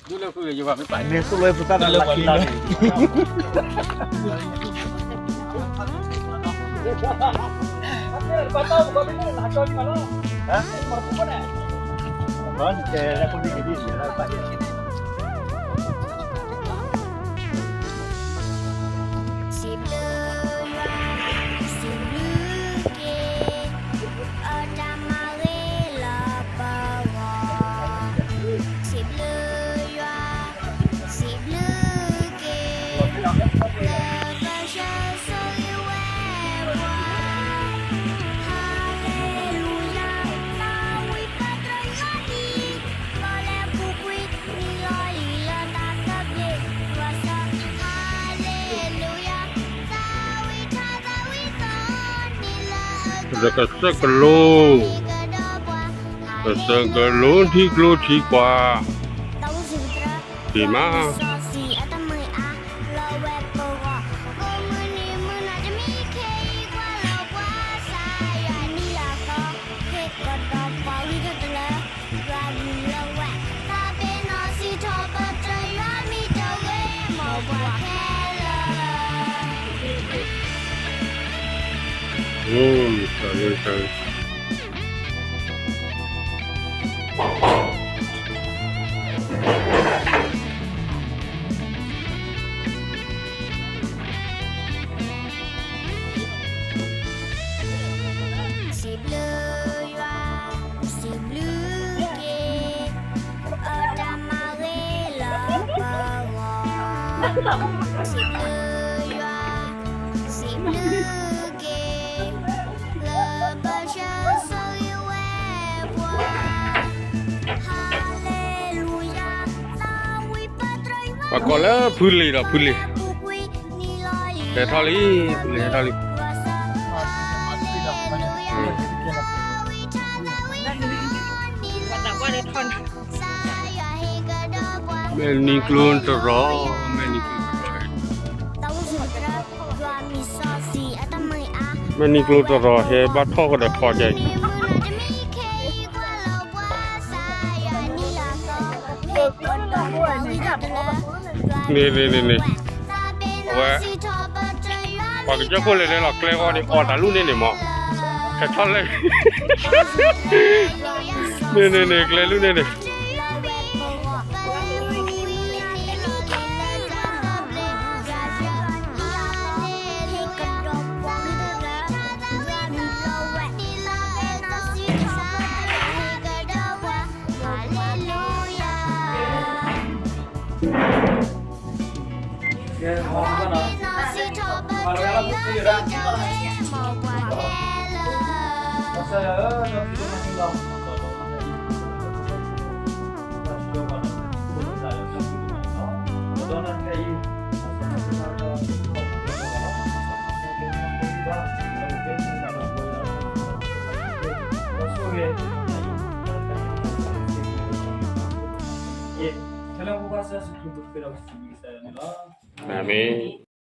ဒ်လၢခုကယဘၣ်မ့ၢ်ပာ်န့ၣ် မ့ၢ်သိၣ်လိပသးလၢလီၢ်ခံလၢန့ၣ် စံးဘျုးယွၤ, စံးဘျုးက့ၤ အတၢ်မၤဂ့ၤလၢပဂီၢ်, စံးဘျုးယွၤ, စံးဘျုးက့ၤ လၢပဆၢဆိၣ်ဂ့ၤဝဲပှၤ, ဟါလ့လူယၤ, သးဝံၣ်ပတြၢၤယွၤအမံၤ, လီၤလဲၤပူၤကွံာ် နံၤလီၤလံၤလၢတၢ်သဘျ့, ယွၤစၢ ဟါလ့လူယၤ, သးဝံၣ်ထီၣ်သးဝံၣ်သီ နံၤလၢအကစၢၢ်ကလိ ကစၢၢ်ကလိထံကျိထံကွာ် တၢ်အိၣ်ဆူၣ်ကတြၢ တံၤမး စီဆှံအတၢ်မုၢ်အါ လၢဝဲပဂီၢ် ကိးမုၢ်နံၤမုၢ်နၤတမံၤ ခ့ယုၢ်ကွၢ်လီၤပှၤ စးယွၤနံၣ်လၢအသီ ဟ့ၣ်ကဒီးပှၤဂံၢ်ထီၣ်တလၢ ယွၤဂံၢ်လၢဝဲ သးပ့ၤနီၣ်စံးထီၣ်ပတြၢၤယွၤမံၤတဂ့ၤ မ်ပှၤခဲလၢာ် အိ မုၢ်ဆါလၢဆါ စံးဘျုးယွၤ, စံးဘျုးက့ၤ အတၢ်မၤဂ့ၤလၢပဂီၢ်, စံးဘျုးယွၤ, စံးဘျုးက့ၤ လၢပဆၢဆိၣ်ဂ့ၤဝဲပှၤ, ဟါလ့လူယၤ, သးဝံၣ်ပတြၢၤယွၤ ပှၤကိးလၢဖုလံၤဒီးဖုလံၤ ဟဲထီၣ်လံ ဖုလံၤဟဲထီၣ်လံ မဲာ်နံၤကျိတရီ, မဲာ်နံၤကျိတရီ, မဲာ်နံၤကျိတရီ ဟဲဘၣ်ထီၣ်ကဒီးထီကဲအံၤ န့ၣ်န့ၣ်န့ၣ်န့ၣ်, အဝဲ ပှၤကစၢၢ်ခိၣ်လဲၤလဲၤလီၤကျဲဂီၢ်န့ၣ် အီၣ်တၢ်လူၢ်န့ၣ်န့ၣ်မး, ဟဲထီၣ်လဲၣ်, န့ၣ်န့ၣ်န့ၣ် ကျဲလူၢ်န့ၣ်န့ၣ် အၤမ့ၣ်.